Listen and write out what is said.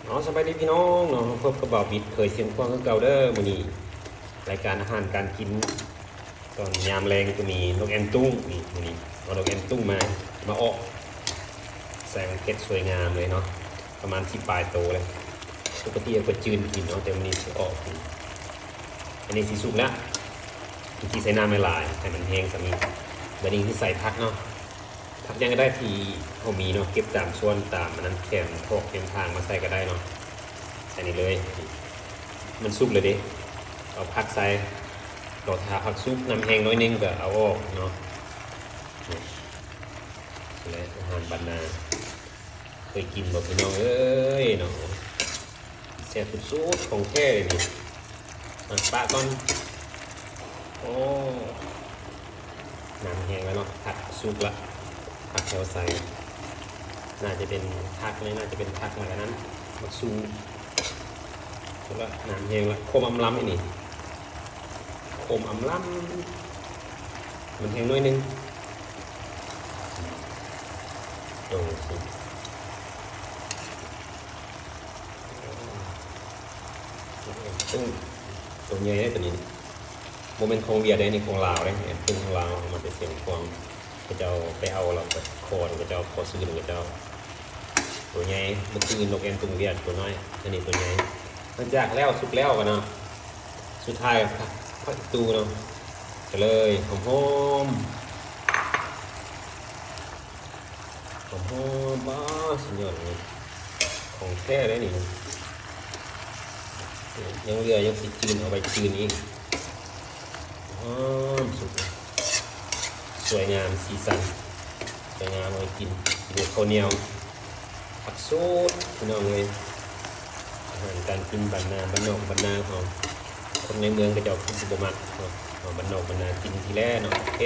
ເອົາ ສະບາຍດີພີ່ນ້ອງເນາະ, ພົບກັບບ່າວບິດເຄີຍຊຽງຂວາງຄືເກົ່າເດີ. ມື້ນີ້ລາຍການອາຫານການກິນຕອນຍາມແລງກໍມີນົກແອ່ນຕຸ້ງ. ນີ້ ມື້ນີ້ເອົານົກແອ່ນຕຸ້ງມາ ມາອອກ ແສງເພັດສວຍງາມເລີຍເນາະ, ປະມານສິບປາຍໂຕເລີຍ. ປົກກະຕິເຮົາກໍຈືນກິນເນາະ ແຕ່ມື້ນີ້ຊິອອກກິນ. ອັນນີ້ຊິສຸກແລ້ວ, ເມື່ອກີ້ໃສ່ນ້ຳຫຼາຍໆ ໃຫ້ມັນແຫ້ງສ່ຳນີ້. ບາດນີ້ຊິໃສ່ຜັກເນາະ. ຜັກຫຍັງກໍໄດ້ທີ່ເຮົາມີເນາະ, ເກັບຕາມສວນ ຕາມອັນນັ້ນ ແຄມຄອກແຄມທາງມາໃສ່ກໍໄດ້ເນາະ. ໃສ່ນີ້ເລີຍ, ມັນສຸກແລ້ວເດ້. ເອົາຜັກໃສ່, ລໍຖ້າຜັກສຸກ, ນ້ຳແຫ້ງໜ້ອຍໜຶ່ງກໍເອົາອອກເນາະ. ນີ້ແຫຼະອາຫານບ້ານນາ. ເຄີຍກິນບໍ່ພີ່ນ້ອງເອີຍເນາະ? ແຊບສຸດໆ ຂອງແທ້ເລີຍນີ້. ມາປະກ່ອນ. ໂອ້ ນ້ຳແຫ້ງແລ້ວເນາະ, ຜັກສຸກລະ, ຜັກແຖວໃສ ໜ້າຈະເປັນຜັກເລີຍ, ໜ້າຈະເປັນຜັກ ແລ້ວກໍນັ້ນ ໝາກຊູ. ແລ້ວກໍນ້ຳແຫ້ງລະ, ຂົມອຳລຳອັນນີ້, ຂົມອຳລຳ. ມັນແຫ້ງໜ້ອຍໜຶ່ງ. ໂດຍ ໂຕໃຫຍ່ເດ້ ໂຕນີ້. ບໍ່ແມ່ນຂອງຫວຽດເດ້ ນີ້ຂອງລາວເດ້, ແອ່ນຕຸ້ງຂອງລາວ ເອົາມາແຕ່ຊຽງຂວາງ. ເຂົາເຈົ້າໄປເອົາແລ້ວກໍຂໍນຳເຂົາເຈົ້າ, ຂໍຊື້ນຳເຂົາເຈົ້າ. ໂຕໃຫຍ່, ມັນຄືນົກແອ່ນຕຸ້ງຫວຽດ ໂຕນ້ອຍ, ອັນນີ້ໂຕໃຫຍ່. ຫຼັງຈາກແລ້ວ ສຸກແລ້ວກໍເນາະ, ສຸດທ້າຍກໍຜັກ ຜັກອີ່ຕູເນາະ, ກໍເລີຍຫອມໆ. ຫອມໆ ປາດ ສຸດຍອດເລີຍ, ຂອງແທ້ເດ້ນີ້. ຍັງເຫຼືອ ຍັງຊິຈືນ ເອົາໄວ້ຈືນອີກ. ຫອມ ສຸກ ສວຍງາມ ສີສັນ ສວຍງາມ ເອົາໄວ້ກິນ ກິນກັບເຂົ້າໜຽວ ຜັກໂສດ ພີ່ນ້ອງເອີຍ. ອາຫານການກິນບ້ານນາ ບ້ານນອກບ້ານນາເຮົາ, ຄົນໃນເມືອງເຂົາເຈົ້າຄືຊິບໍ່ມັກເນາະ, ເຮົາບ້ານນອກບ້ານນາກິນຊີ້ແຫຼະເນາະ. ໂອເຄ.